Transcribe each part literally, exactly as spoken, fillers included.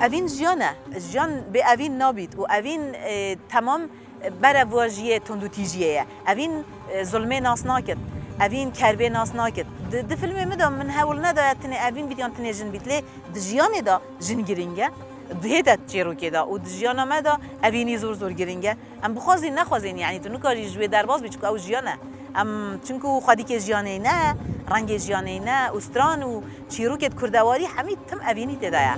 Evîn jiyan e. Jiyan bê evîn nabît û evîn, e, temam berevajiyê tundûtîjiyê ye. Evîn, e, zulmê nas nakit. Evîn kerbê nas nakit. Di, di filmê min de min hewl nedaye tinê evîn bît yan tinê jin bît. Lê di jiyanê de jin girîng e. Di hê de çêrokê de û di jiyana me de evînî zor zor girîng e. Em bixwazîn nexwazîn, yanî tu nikarî ji wê derbas bî, çunku ew jiyan e. Em, çunku xwedîkê jiyanê ne, rengê jiyanê ne û stran û çîrokê di kurdewarî hemî tim evînî tê de ye.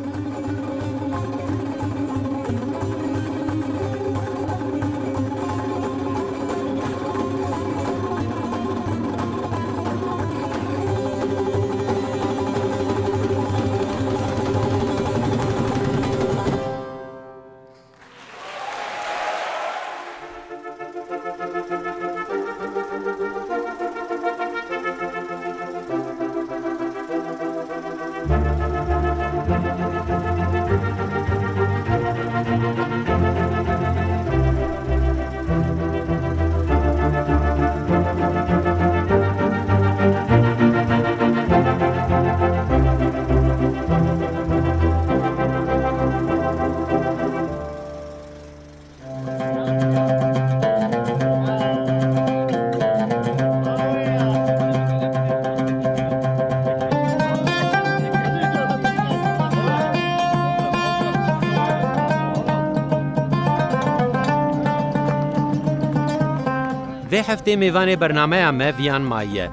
Vê heftê mêvanê bernameya me Viyan Mayî ye.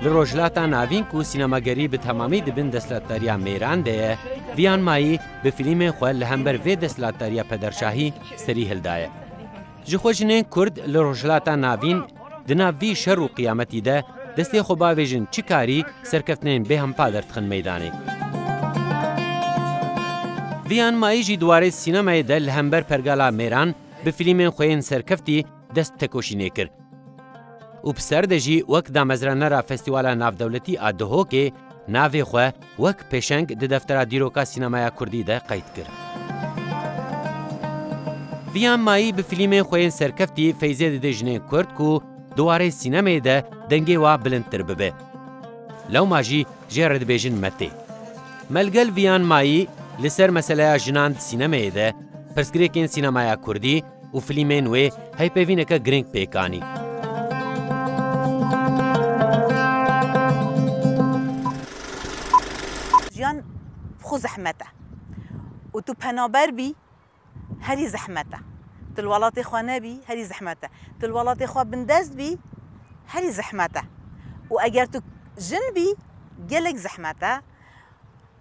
Li Rojhilata Navîn ku sînemagerî bi temamî di bin desthilatdariya mêran de ye, Viyan Mayî bi filmên xwe li hember vê desthilatdariya pederşahî serî hildaye. Ji xwe jinên Kurd li Rojhilata Navîn di nav vî şer û qiyametî de destê xwe bavêjin çi karî serkeftinên bêhempa derdixin meydanê. Viyan Mayî jî di warê sînemayê de li hember pergala mêran bi filmên xwe yên serkeftî dest tekoşînê kir. Û bi ser de jî wek damezranera Festîvala Navdewletî a Duhokê navê xwe wek pêşeng di deftera dîroka sînemaya kurdî de qeyd kir. Viyan Mayî bi filmên xwe yên serkeftî feyzê dide jinên kurd ku di warê sînemeyê de dengê wa bilindtir bibe. Lewma jî jê re dibêjin metê. Me li gel Viyan Mayî li ser meseleya jinan di sînemeyê de, pirsgirêkên sînemaya kurdî û filmên wê hevpeyvîneke girîng pêk anî. Jiyan xwe zehmet e û tu penaber bî, herî zehmet e. Tu li welatê xwe nebî, herî zehmet e. Tu li welatê xwe bindest bî, herî zehmet e. Û eger tu jin bî, gelek zehmet e.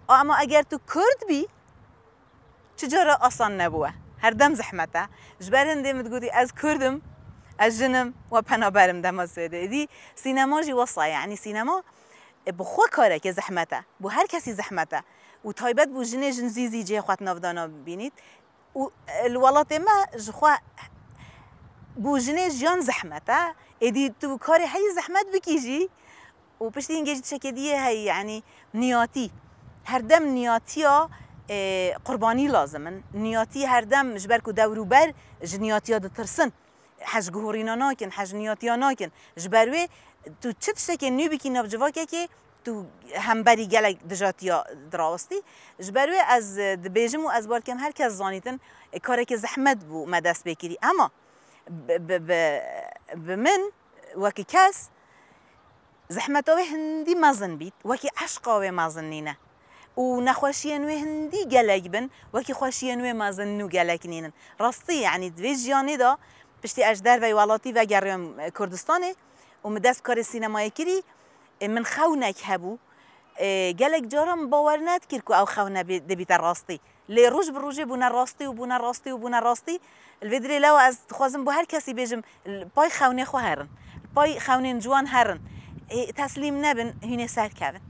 Ama eger tu kurd bî, çi cara asan nebûye. Her dem zehmet e. Ji ber hindê min digotî, ez kurd im, ez jin im, we penaber im dema Swêdê. Êdî sînema jî wesa ye. Yanî sînema, e, bi xwe kareke zehmet e. Bo her kesî zehmet e. Û taybet bo jinê, jin zî zî cihê xwe di nav de nabînît. Û, e, li welatê me ji xwe bo jinê jiyan zehmet e. Êdî tu karê heyî zehmet bikî jî, û piştî hingê jî tiştekê dî yê heye, yanî niyatî. Her dem niyatiya, e, qurbanî lazim in. Niyatî her dem ji ber ku dewrûber ji niyatiya ditirsin. Hej guhorîna nakin, hej niyatiya nakin. Ji ber wê tu çi tiştekê nû bikî nav civakekê, tu hemberî gelek dijatiya dirawistî. Ji ber wê ez, e, dibêjim û ez bar dikim her kes zanîtin, e, karekê zehmet bû me dest pê kirî. Ema bi, bi, bi, bi min wekî kes, zehmeta wê hindî mezin bît, wekî eşqa wê mezin nîne. Û nexweşiyên wê hindî gelek bin, wekî xweşiyên wê mezin nû gelek nînin. Rastî, yanî di vê jiyanê de, piştî ez ji derveyî welatî vegeriyam, e, Kurdistanê û min dest bi karê sînemayê kirî, e, min xewnek hebû. E, gelek caran min bawer nedikir ku ew xewne bê-, dibîte rastî. Lê roj bi rojê bûne rastî û bûne rastî û bûne rastî. Li vê dirê lewa ez dixwazim bo her kesî bêjim, li pay xewnê xwe herin. Li pay xewnên ciwan herin. Ê, teslîm nebin, hûnê serkevin.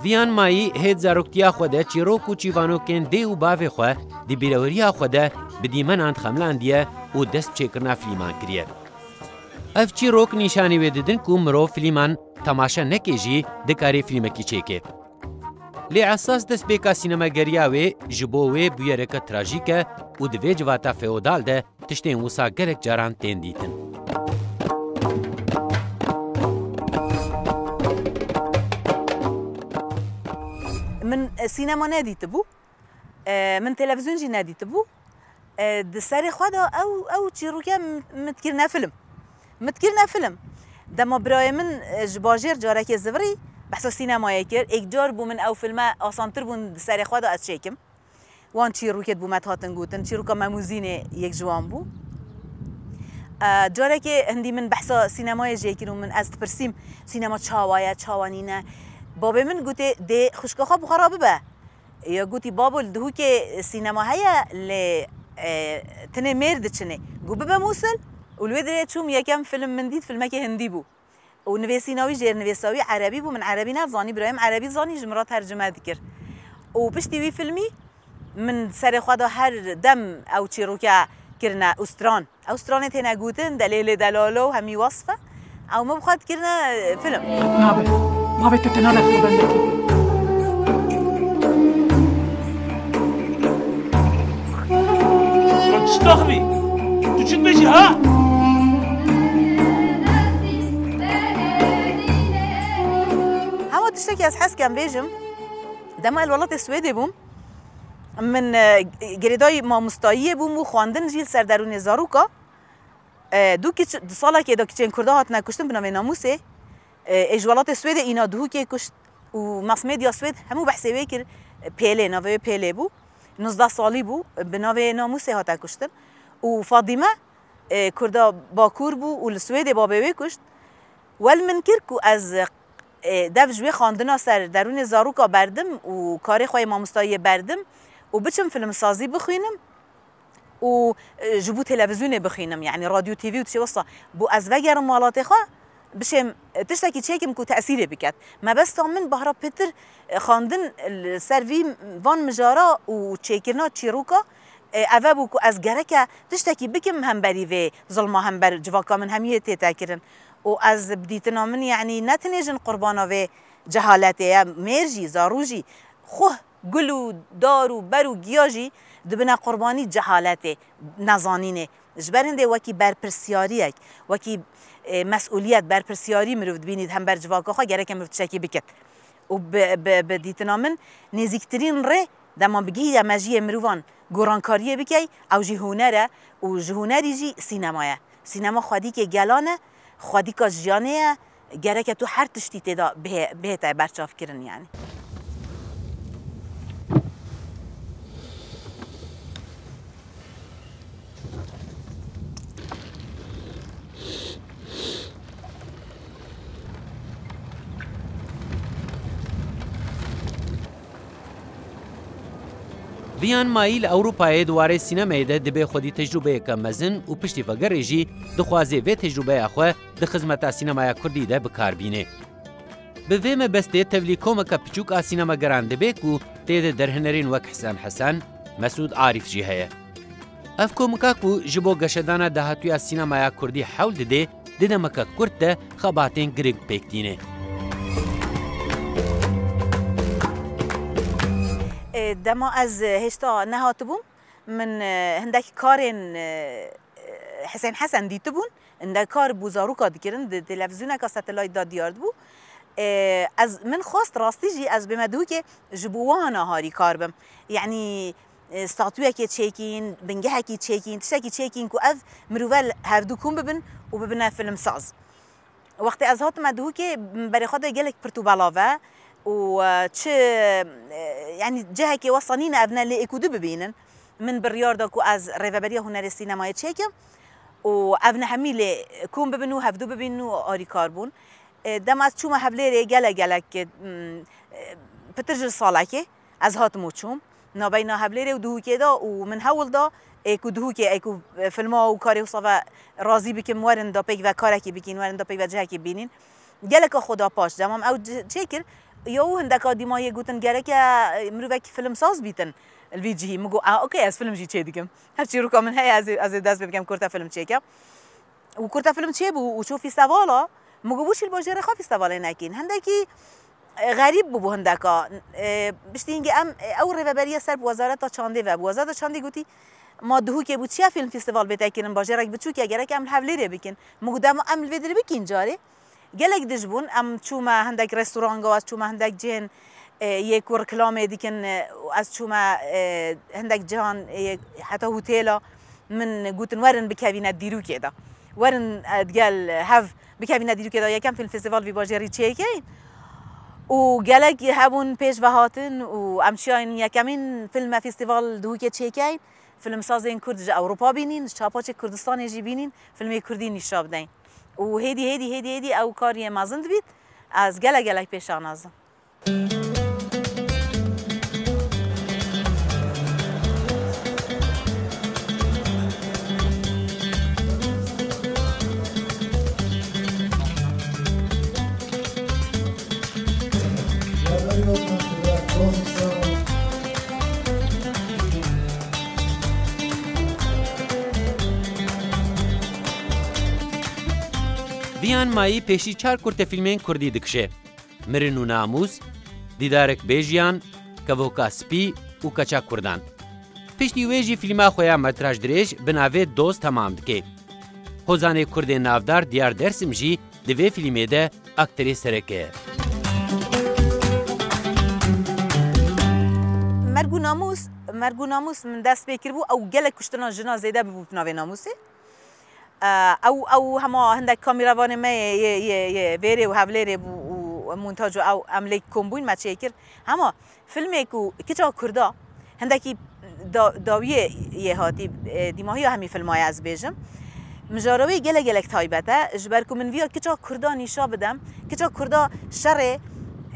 Viyan Mayî hê di zaroktiya xwe de çîrok û çîvanokên dê û bavê xwe di bîreweriya xwe de bi dîmenan xemilandiye û dest bi çêkirina filîman kiriye. Ev çîrok nîşanî wê didin ku mirov filîman temaşe neke jî dikarê filîmekî çêke. Lê esas destpêka sînemageriya wê ji bo wê bûyereke trajîk e û di vê civata feodal de tiştên wisa gelek caran tên dîtin. Sînema nedîtibû. E, min televîzyon jî nedîtibû. E, di serê xwe de ew, ew çîroke min, min dikirine film. Min dikirine film. Dema birayê min, e, ji bajêr carekê zivirî behsa sînemayê kir. Êkcar bû min ew filme asantir bûn di serê xwe de ez çêkim. Wan çîrokêt bû me dihatin gotin, çîroka Memûzînê yek ji wan bû. E, carekê hindî min behsa sînemayê jê kir û min ez dipirsîm, sînema çawa ye, çawa nîne? Babê min gotê, dê xwişka xwe bi xwe re bibe. Ya gotî, babo, li Dihokê sînema heye, lê, e, tinê mêr diçinê. Got, bibe Mûsil. Û li wê derê çûm, yekem film min dît, filmekê hindî bû. Û nivîsîna wî, jêrnivîsa wî erebî bû. Min erebî nezanî, birayê min erebî zanî, ji min re tercime dikir. Û piştî wî filmî min serê xwe de her dem ew çîroke kirine û stran. Ew stranê têne gotin, delêlê delalo û hemî wesf e. Ew min bi xwe dikirine, e, film. Nabe. Nabe, te tena dexwe bendekî. Lan çi taxivî? Tu çi dibêjî, ha? Hema tiştekî ez hez kem bêjim, dema ez li welatê Swêdê bûm, min, e, girêdayî mamostayiyê bûm û xwendin jî li ser derûnê zaroka. E, du kiç, di salekê de kiçên Kurda hatine kuştin bi navê Namûsê. E, ê ji welatê Swêdê îna Dihokê kuşt û mass media Swêd hemû behsê wê kir. Pêlê, navê wê Pêlê bû. Nozdeh salî bû, bi navê Namûsê hate kuştin. Û Fadîme, e, Kurda Bakur bû û li Swêdê babê wê kuşt. Wel min kir ku ez, e, dev ji wê xwendina ser derûnê zaroka berdim û karê xwe yê mamostayiyê berdim û biçim filmsazî bixwînim. û, e, ji bo televîzyonê bixwînim, yanî radyo, T V û tiştê wisa. Bo ez vegerim welatê xwe, bişêm, e, tiştekî çêkim ku tesîrê biket. Mebesta min bahra pêtir, e, xwendin li ser vî, van mijara û çêkirina çîroka, e, eve bû ku ez gereke tiştekî bikim hemberî vê zilma hember civaka min hemiyê tête kirin. Û ez bi dîtina min, yanî ne tenê jin qurbana vê cehaletê ye, mêr jî, zarû jî, xwe gul û dar û ber û giya jî dibine qurbanî cehaletê, nezanînê. Ji ber hindê wekî berpirsiyariyek, wekî, e, mesûliyet, berpirsiyarî mirov dibînî di hember civaka xwe, gereke mirov tiştekî biket. Û bi, bi, bi dîtina min nêzîktirîn rê dema bigihîte mejiyê mirovan gorankariyê bikey, ew jî huner e û ji hunerî jî sînema ye. Sînema xwedîkê gelan e, xwedîka jiyanê ye, gereke tu her tiştî tê de bihê-, bihête berçavkirin, yanî. Viyan Mayî li Ewropayê di warê sînemeyê de dibê xwedî tecrûbeyeke mezin û piştî vegerê jî dixwazê vê tecrûbeya xwe di xizmeta sînemaya kurdî de bi kar bînê. Bi vê mebestê tevlî komeke piçûk a sînemageran dibe ku tê de derhinerên wek Hesen Hesen, Mesûd Arîf jî heye. Ev komika ku ji bo geşedana dahatûya sînemaya kurdî hewl dide, di demeke kurt de xebatên giring pêk tîne. E, dema ez hêşta nehatibûm, min, e, hindek karên, e, Hesen Hesen dîtibûn. Hindek kar bû zaroka dikirin, di televîzyoneka satellite de diyar dibû. E, ez, min xwest rastî jî ez bême Dihokê ji bo wana harîkar bim. Yanî, e, statuyekê çêkîn, bingehekî çêkîn, tiştekî çêkîn ku ev mirove hevdu kom bibin û bibine filmsaz. Wextê ez hatime Dihokê, berê xwe de gelek pirt û belav e û, e, çi, e, yanî cihekê wesa nîne ev ne lê êk û du bibînin. Min biryar da ku ez rêveberiya hunerê sînemayê çêkim û ev ne hemî lê kom bibin û hevdu bibînin û harîkar bûn. E, dema ez çûme Hevlêrê gelek gelek, e, m, e, pitir ji salekê ez hatim û çûm. Nabeyna Hevlêrê û Dihokê de û min hewl da, ê ku Dihokê, ê ku, e, filma û karê wisa ve razî bikim, werin da pêk ve karekî bikîn, werin da pêk ve cihekî bînîn. Geleka xwe da paş. Dema min ew ci-, çêkir, ya û hindeka dîma yê gotin, gereke, e, mirovek filmsaz bîtin li vî cihî. Min got, "A, okey, ez film jî çêdikim. Her çîroka min heye, ez ê, ez ê dest pê bikim kurte film çêkim." Û kurte film çêbû û çû fîstevala. Min got, "Wî çî li bajêrê xwe fîstevalê nekîn." Hindekî, e, xerîb bûbû hindeka. E, piştî hingê em, e, ew rêveberiya ser bi Wezareta Çandê ve bû. Wezareta Çandê gotî, "Ma Dihokê bû, çiya fîlm fîstival bête kirin, bajêrek biçûk e, gerek em li Hevlêrê bikin." Min got, "Dema em li vê derê bikîn carê." Gelek dij bûn, em çûme hindek restoranga, ez çûme hindek cihên, E, yê ku reklamê dikin, e, ez çûme, e, hindek cihan, e, heta hotêla min gotin, "Werin bikevîne dîrokê de. Werin, e, digel hev bikevîne dîrokê de. Yekem fîlm festîval vî bajêrî çêkeyin." Û gelek hebûn pêş ve hatin û em çiyayin yekemîn fîlme festîval dihokê çêkeyin. Filmsazên Kurd ji Ewropa bînîn, ji çapaçê Kurdistanê jî bînîn, filmê Kurdî nîşa bideyin. Û hêdî, hêdî, hêdî, hêdî ew kariyê mezin dibît, ez gelek, gelek pêşanaz im. Viyan Mayî pêşî çar kurtefîlmên kurdî dikişe. Mirin û Namûs, Dîdarek Bêjiyan, Kevoka Spî û Keça Kurdan. Piştî wê jî fîlma xwe ya metraj dirêj bi navê Doz temam dike. Hozanê Kurdên navdar Diyar Dersim jî di vê fîlmê de aktorê sereke ye. Merg û Namûs, Merg û Namûs min dest pê kiribû, ew gelek kuştina jina zêde bibû bi navê Namûsê. Ew, ew hema hindek kameravanê me yê, yê, yê, yê vêrê û hevlêrê bû û montaj û ew em lê kom bûyn me çêkir. Hema filmê ku kiça Kurda hindekî da-, dawiyê yê hatî, e, dîmahiya hemî filma ye ez bêjim. Mijara wê gelek gelek taybet e, ji ber ku min viya kiça Kurda nîşa bidem, kiça Kurda şerê,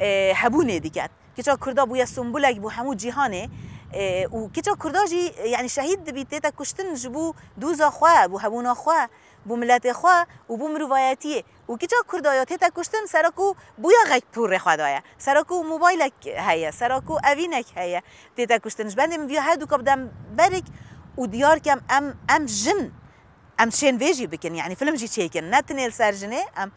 e, hebûnê diket. Kiça Kurda bûye sembûlek bo hemû cîhanê, e, û kiça Kurda jî, e, yanî şehîd dibî, tête kuştin ji bo doza xwe, bo hebûna xwe, bo miletê xwe û bo mirovayetiyê. Û kiça Kurda ya tête kuştin sera ku bûya xek pûrê xwe daye, sera ku mobaylek heye, sera ku evînek heye, tête kuştin. Ji bendê min viya her du ka bidem berik û diyar kem em, em jin, em şên vê jî bikin, yanî film jî çêkin. Ne tinê li ser jinê, em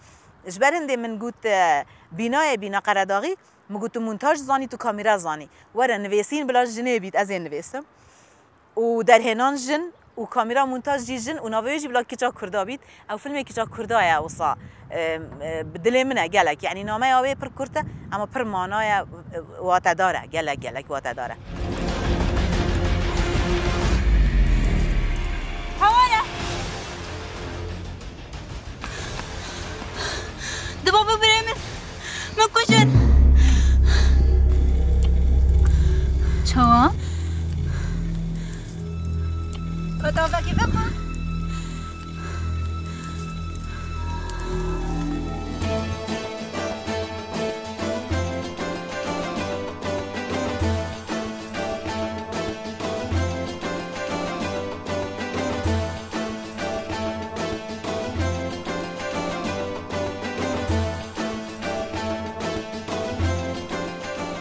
ji ber hindê min got, e, bînayê, bîna Qeredaxî, Min got, "Tu montaj zanî, tu kamera zanî. Were nivêsîn bila jinê bît, ez ê nivêsim." Û derhênan jin û kamera montaj jî jin û navê wê jî bila kiça Kurda bît. Ew filmê kiça Kurda ye wisa, e, e, bi dilê min e gelek. Yanî nameya wê pir kurt e, ama pir mana ye, e, watedar e. Gelek, gelek watedar e. Hewaya! Dibo bibirê min. Min kuşt. Çawa? Ka tavekî vexwe.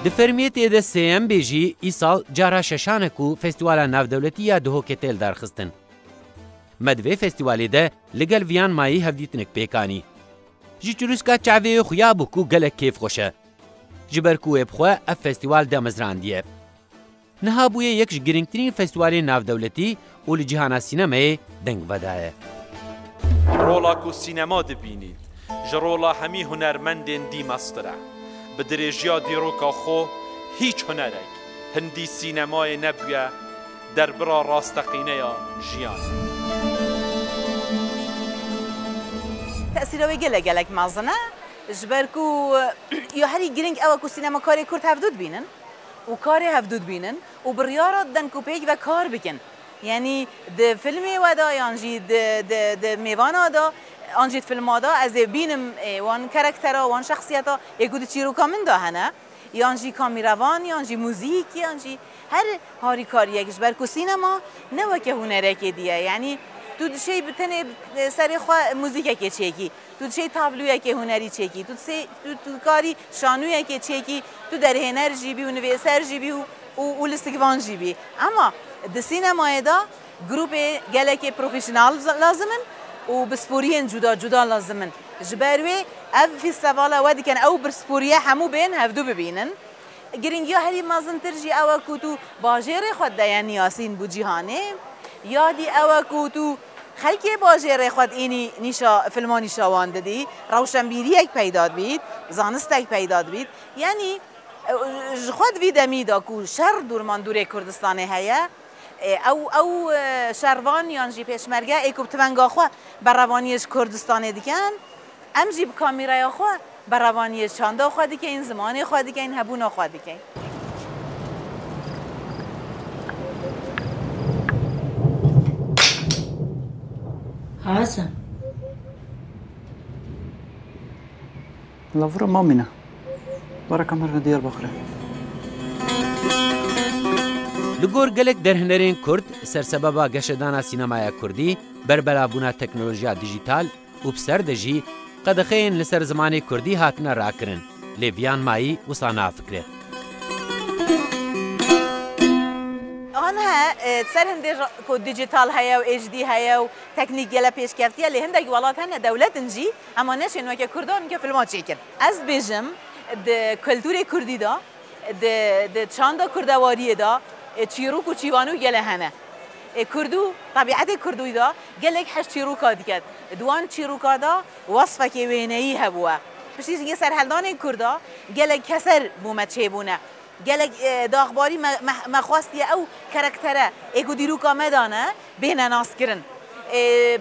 Di fermiyê tê de sêyem bê jî îsal cara şeşan e ku Festîvala Navdewletî ya Duhokê tê lidarxistin. Me di vê festîvalê de li gel Viyan Mayî hevdîtinek pêk anî. Ji çirûska çavê wê xuya bû ku gelek kêfxweş e. Ji ber ku wê bi xwe ev festîval damezrandiye. Niha bûye yek ji girîngtirîn festîvalên navdewletî û li cîhana sînemayê deng vedaye. Rola ku sînema dibînît, ji rola hemî hunermendên dî mestir e. Bi dirêjiya dîroka xwe, hîç hunerek hindî sînemayê nebûye derbira rasteqîne ya jiyanê. Tesîra wê gelek gelek mezin e, ji ber ku ya herî girîng ew e ku sînemakarê kurd hevdû dibînin û karê hevdû dibînin û biryara didin ku pêk ve kar bikin. Yanî di filmê we de yan jî di, di, di mêvana de, an jî di filma de ez ê bînim, ê, wan karaktera, wan şexsiyeta ê ku di çîroka min de hene, yan jî kamîrevan, yan jî muzîk, yan jî her harîkariyek, ji ber ku sînema ne weke hunerekê diye. Yanî tu dişêy bi tenê, e, serê xwe muzîkekê çêkî. Tu dişêy tabloyekê hunerî çêkî, tu disê-, tu, tu dikarî şanûyekê çêkî, tu derhêner jî bî û nivîser jî bî û, û, û lîstikvan jî bî. Ema di sînemayê de grûpê gelekê profesyonel z-, lazim in û pisporiyên cuda cuda lazim in. Ji ber wê ev festîvala we dikin, ew pisporiye hemû bên hevdû bibînin. Girîngiya herî mezintir jî ew e ku tu bajêrê xwe dideyenî yasîn bo cîhanê, ya dî ew e ku tu xelkê bajêrê xwe diînî nîşa, filma nîşa wan didî, rewşenbîriyek peyda dibît, zanistek peyda dibît. Yanî Ji xwe di vî demî de ku şer dûrmandûrê Kurdistanê heye, ew, ew şervan yan jî pêşmerge ê ku bi tivenga xwe berevaniyê ji Kurdistanê dikin, em jî bi kamîreya xwe berevaniyê çanda xwe dikeyin, zimanê xwe dikeyin, hebûna xwe dikeyin. Hasan. Lavura mamîne. Baraka merve Diyarbakır'e. Li gor gelek derhênerên Kurd, sersebeba geşedana sînemaya Kurdî, berbelavbûna teknolojiya dijîtal û bi ser de jî qedexeyên li ser zimanê Kurdî hatine rakirin, lê Viyan Mayî wisa nafikire. Aniha, e, ser hindê ra-, ku dijîtal heye û H D heye û teknîk gele pêşkeftiye, lê hindek welat hene dewlet in jî, hema neşên weke Kurdan ke filma çêkin. Ez dibêjim, di kulturê Kurdî de, di, di çanda kurdewariyê de, e, çîrok û çîvanû gele hene. E, Kurdû, tebîetê Kurdû de gelek hej çîroka diket. Di wan çîroka de wesfekê wêneyî hebûye. Piştî jî serheldanên Kurda gelek keser bo me çêbûne. Gelek, e, daxbarî me, me, me xwestiye ew karaktere, ê ku dîroka me dane, bêne naskirin. E, e,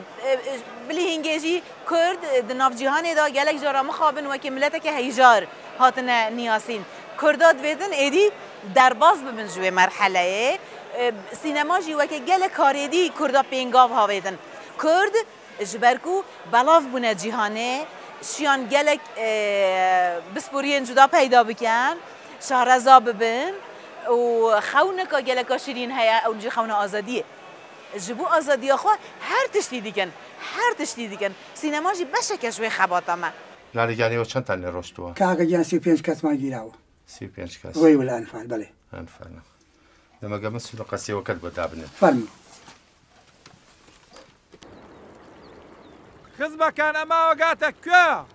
bilî hingê jî Kurd di nav cîhanê de gelek cara mixabin wekî mileteke heyjar hatine niyasîn. Kurda divêtin êdî derbas bibin ji wê merheleyê. E, sînema jî weke gelek karê dî Kurda pêngav havêtin. Kurd Ji ber ku belav bûne cîhanê, şiyan gelek, e, pispûriyên cuda peyda bikin, şareza bibin û xewnika geleka şirîn heye, ew jî xewna azadiyê. Ji bo azadiya xwe her tiştî dikin, her tiştî dikin. Sînema jî beşeke ji wê xebata me. Lale Giyanî, we çend tane roştuwa? Kaka Giyan, sî û pênc kes me gîrawa. Sî û pênc kes. Wê wila enfal, belê. Enfal. Demek min sî û neh qesê weked bo dabine. Fermo. Xizmekan, ema agate kuya?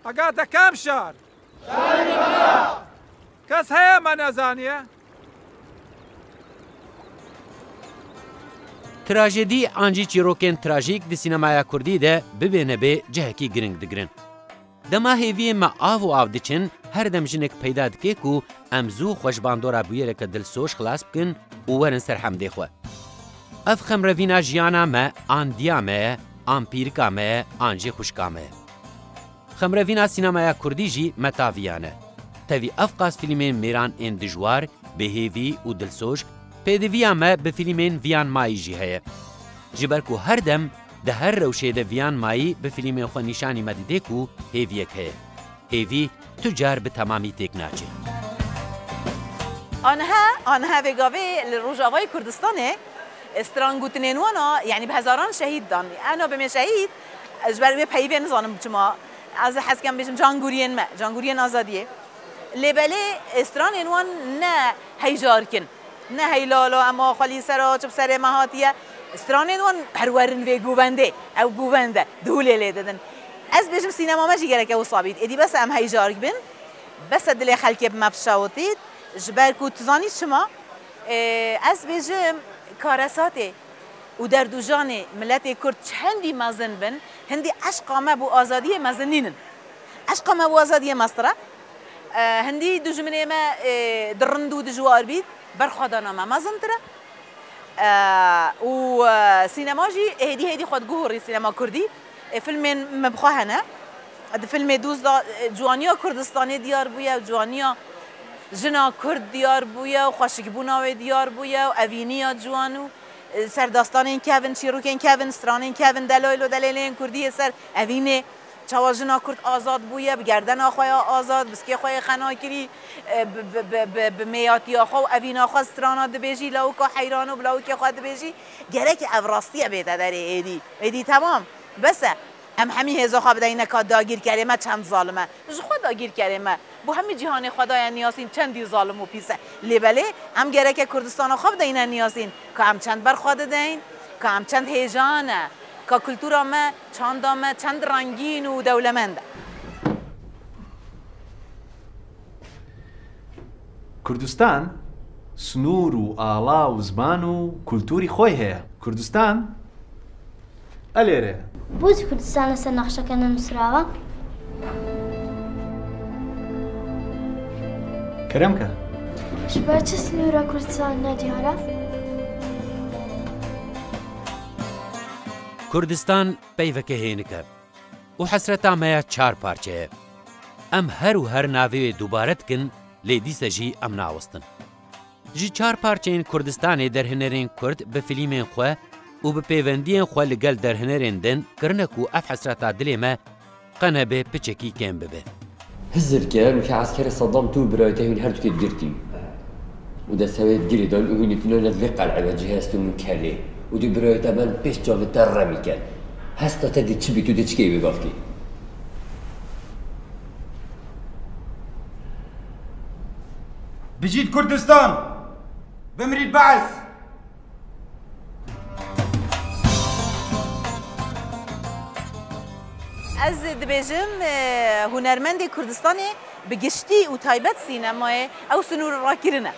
Agate kam şar? Kes heye me nezaniye? Trajedî an jî çîrokên trajîk di sînemaya kurdî de bibê nebê cihekî giring digirin. Dema hêviyên me av û av diçin, her dem jinek peyda dike ku em zû xwe ji bandora bûyereke dilsoz xilas bikin û werin ser hemdê xwe. Ev xemrevîna jiyana me, an diya me ye, an pîrika me ye, an jî xwişka me ye. Xemrevîna sînemaya kurdî jî metaviyan e. Tevî ev qas fîlmên mêran ên dijwar, bêhêvî û dilsoz, pêdiviya me bi fîlmên Viyan Mayî jî heye. Ji ber ku her dem di her rewşê de Viyan Mayî bi fîlmên xwe nîşanî me dide ku hêviyek heye. Hêvî tu car bi temamî têk naçe. Aniha, aniha vê gavê li Rojavayê Kurdistanê, e, strangotinên wan a, yanî bi hezaran şehîd dan. Ena bimê şehîd, ji ber wê peyvê nizanim çima. Ez hez kem bêjim cangûriyên me, cangûriyên azadiyê. Lê belê, e, stranên wan ne heyjarkin. Ne heylala, ema xwelî sera çi bi serê me hatiye. Stranên wan perwerin vê govendê. Ew govend e. Dûlê lê didin. Ez bêjim sînema me jî gereke wisa bît. Êdî bes e em heyjark bin. Bes e dilê xelkê bi me bişewitît. Ji ber ku tu zanî çima? Ê, ez bêjim karesatê û derdûjanê miletê Kurd çendî mezin bin, hindî eşqa me bo azadiyê mezin nînin. Eşqa me bo azadiyê mestir e. E, hindî dijminê me, e, di rind û dijwar bît, berxwedana me mezintir e. E, û, e, sînema jî hêdî hêdî xwe diguhurî sînema kurdî. E, filmên min bi xwe hene. Di filmê Dûz de, e, ciwaniya Kurdistanê diyar bûye, ciwaniya jina Kurd diyar bûye û xweşikbûna wê diyar bûye û evîniya ciwan û, e, serdastanên kevin, çîrokên kevin, stranên kevin, delayl û delêlên Kurdî yê ser evînê. Çawa jina Kurd azad bûye, bi gerdena xwe ya azad, bi sikê xwe yê xenakirî, e, bi, bi, bi, bi, bi mêyatiya xwe û evîna xwe strana dibêjî, lawika heyran û bi lawikê xwe dibêjî, gereke ev rastiye bête derê êdî. Êdî temam, bes e. Em hemî hêza xwe bideyne ka dagîrkerê me çend zalim e. Ji xwe dagîrkerê me. Bo hemî cîhanê xwe daye niyasîn çendî zalim û pîs e. Lê belê em gereke Kurdistana xwe bideyne niyasîn ka em çend ber xwe dideyn, ka em çend hêja ne, ka kultura me, çanda me çend rengîn û dewlemend e. Kurdistan, snûr û ala û ziman û kultûrî xwe heye. Kurdistan, elêre. بۆچی کوردستان لەسەر نەخشەکە نەنووسراوە؟ Kerem ke. Ji ber çi sînora Kurdistanê nediyar e? Kurdistan peyveke hênik e û hesreta me ya çar parçe ye. Em her û her navê wê dubare dikin, lê dîse jî em nawistin. Ji çar parçeyên Kurdistanê derhinerên Kurd bi filmên xwe û bi pêvendiyên xwe li gel derhinerên din kirine ku ev hesreta dilê me qe nebe piçekî kêm bibe. Hizir ke weke eskerê Saddam tu birayê te hûn her dukê digirtî. Û dest hewê digirê dan û hûn tîne ne vê qel'e ve cihê hestê min kelê. Û tu birayê te ben pêş çavê te remî ken. Hesta te dê çi bî, tu dê çi key wê gavkî? Bijît Kurdistan! Bimrît Be'es! Ez dibêjim, e, hunermendê Kurdistanê bi giştî û taybet sînemayê ew sinûr rakirine.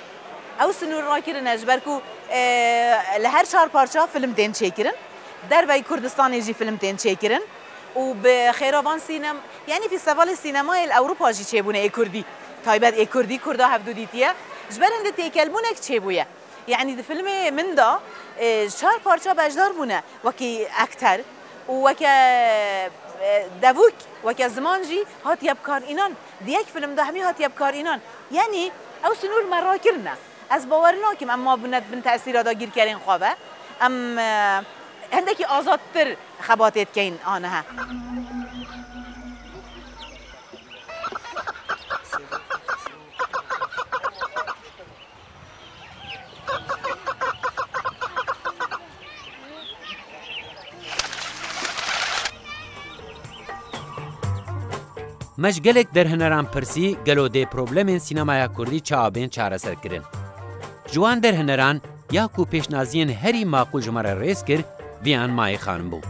Ew sinûr rakirine ji ber ku, e, li her çar parça film tên çêkirin. Derveyî Kurdistanê jî film tên çêkirin. Û bi xêra van sînem-, yanî fîstevalê sînemayê li Ewropa jî çêbûne ê Kurdî. Taybet ê Kurdî, Kurda hevdu dîtiye. Ji ber hindê têkelbûnek çêbûye. Yanî di filmê min de, e, çar parça beşdar bûne. Wekî ekter û weke, e, devûk, weke ziman jî hatiye bikar înan. Di yek film de hemî hatiye bikar înan. Yanî ew sinûr me rakirine. Ez bawer nakim em mabûne bin tesîra dagîrkerên xwe ve. Em, e, hindekî azadtir xebatê dikeyin aniha. Me ji gelek derhineran pirsî, gelo dê problemên sînemaya kurdî çawa bên çareserkirin? Ji wan derhineran ya ku pêşnaziyên herî maqûl ji me re rêz kir, Viyan Mayî xanim bû.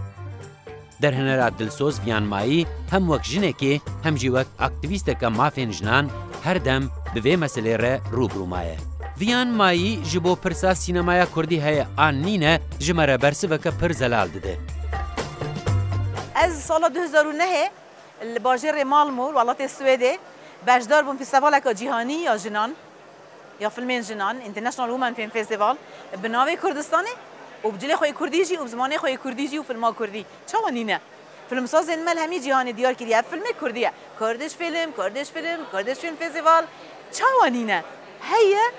Derhinera dilsoz Viyan Mayî hem wek jinekê hem jî wek aktîvîsteke mafên jinan her dem bi vê meselê re rû bi rû maye. Viyan Mayî ji bo pirsa sînemaya kurdî heye an nîne, ji me re bersiveke pir zelal dide. Ez sala du hezar û nehê li bajêrê Malmö, welatê Swêdê, beşdar bûm fîstevaleke cîhanî ya jinan, ya filmên jinan, International Women Film Festival, bi navê Kurdistanê û bi cilê xwe yê kurdî jî û bi zimanê xwe yê kurdî jî û filma kurdî. Çawa nîne? Filmsazên me li hemî cîhanê diyar kiriye. Ev filmê kurdî ye. Kurdish film, Kurdish film, Kurdish Film Festival. Çawa nîne? Heye,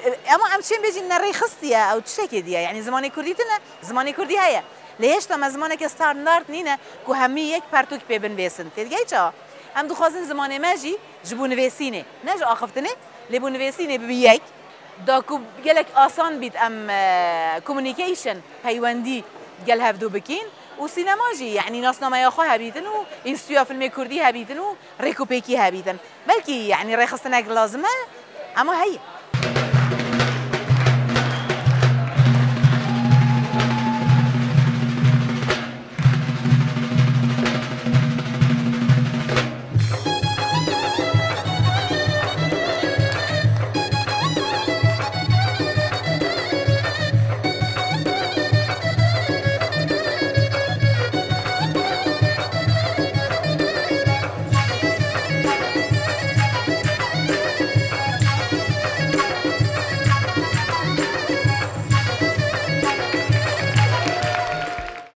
e, ama em çên bêjin ne rêxistiye, ew tiştekê diye. Yanî zimanê kurdî tune, zimanê kurdî heye. Lê hêşta me zimaneke standard nîne ku hemî yek pertûk pê binivîsin. Têdigehî çawa? Em dixwazin zimanê me jî ji bo nivîsînê, ne ji axiftinê, lê bo nivîsînê bibe yek. Da ku gelek asan bît em, e, communication, peywendî gel hevdu bikîn û sînema jî, yanî nasnameya xwe hebîtin û înstitûya filmê kurdî hebîtin û rêk û pêkî hebîtin. Belkî, yanî rêxistinek lazim e, ama heye.